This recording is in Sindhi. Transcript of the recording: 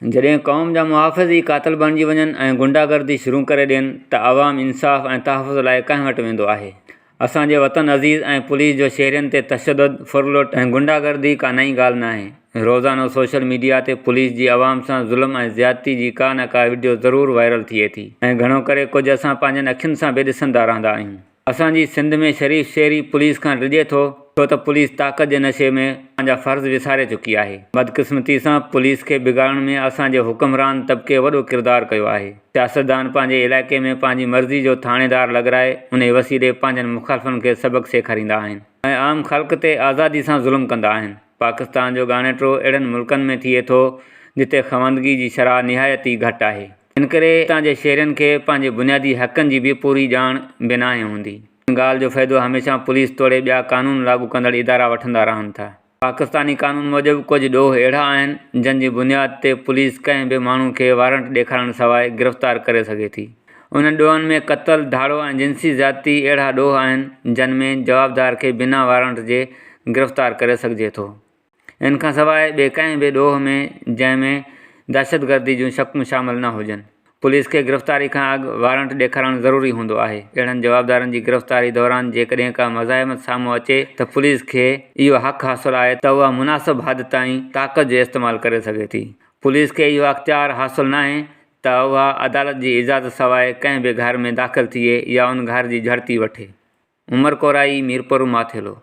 جڏهن قوم جا محافظ ئي قاتل بڻجي وڃن ۽ غنڊا گردي شروع ڪري ڏين ته عوام انصاف ۽ تحفظ لاء ڪنهن وٽ ويندو آهي؟ اسان جي وطن عزيز ۽ پوليس جو شهرين تي تشدد، ڦرلٽ ۽ غنڊا گردي ڪا نئين ڳالهه ناهي. روزانو سوشل ميڊيا تي پوليس جي عوام سان ظلم ۽ زيادتي جي ڪا نه ڪا وڊيو ضرور وائرل ٿئي ٿي ۽ گهڻو ڪري ڪجهه اسان پنهنجن اکين سان به ڏسندا رهندا آهيون. اسان جي سنڌ ۾ شريف شهري پوليس کان ڊڄي ٿو ڇو ته پوليس طاقت جي نشي ۾ پنهنجا فرض وساري چڪي آهي. بدقسمتي سان پوليس کي بگاڙڻ ۾ اسان جي حڪمران طبقي وڏو ڪردار ڪيو آهي. سياستدان پنهنجي علائقي ۾ پنهنجي مرضي جو ٿاڻيدار لڳرائي انهي وسيلي پنهنجن مخالفن کي سبق سيکاريندا آهن ۽ عام خلق تي آزادي سان ظلم ڪندا آهن. پاڪستان جو ڳاڻيٽو اهڙن ملڪن ۾ ٿئي ٿو جتي خواندگي جي شرح نهايت ئي گهٽ آهي. انڪري اتان جي شهرين کي پنهنجي بنيادي حقن جي به پوري ڄاڻ به ناهي هوندي. ان ڳالهه جو فائدو هميشه پوليس توڙي ٻيا قانون لاڳو ڪندڙ ادارا وٺندا رهن ٿا. پاڪستاني قانون موجب ڪجهه ڏوهه اهڙا آهن، جن جي بنياد تي پوليس ڪنهن به ماڻهو کي وارنٽ ڏيکارڻ سواء گرفتار ڪري سگهي ٿي. انهن ڏوهن ۾ قتل، ڌاڙو ۽ جنسي زيادتي اهڙا ڏوهه آهن، جن ۾ جوابدار کي بنا وارنٽ جي گرفتار ڪري سگهجي ٿو. ان کان سواء ٻئي ڪنهن به ڏوهه ۾ جنهن ۾ دهشتگردي جون شڪون شامل نه هجن، پوليس کي گرفتاري کان اڳ وارنٽ ڏيکارڻ ضروري هوندو آهي. اهڙن جوابدارن جي گرفتاري دوران جيڪڏهن ڪا مزاحمت سامهون اچي ته پوليس کي اهو حق حاصل آهي ته اها مناسب حد تائين طاقت جو استعمال ڪري سگهي ٿي. پوليس کي اهو اختيار حاصل ناهي ته اها عدالت جي اجازت سواء ڪنهن به گهر ۾ داخل ٿئي يا ان گهر جي جهڙتي وٺي. عمر ڪورائي، ميرپور ماٿيلو.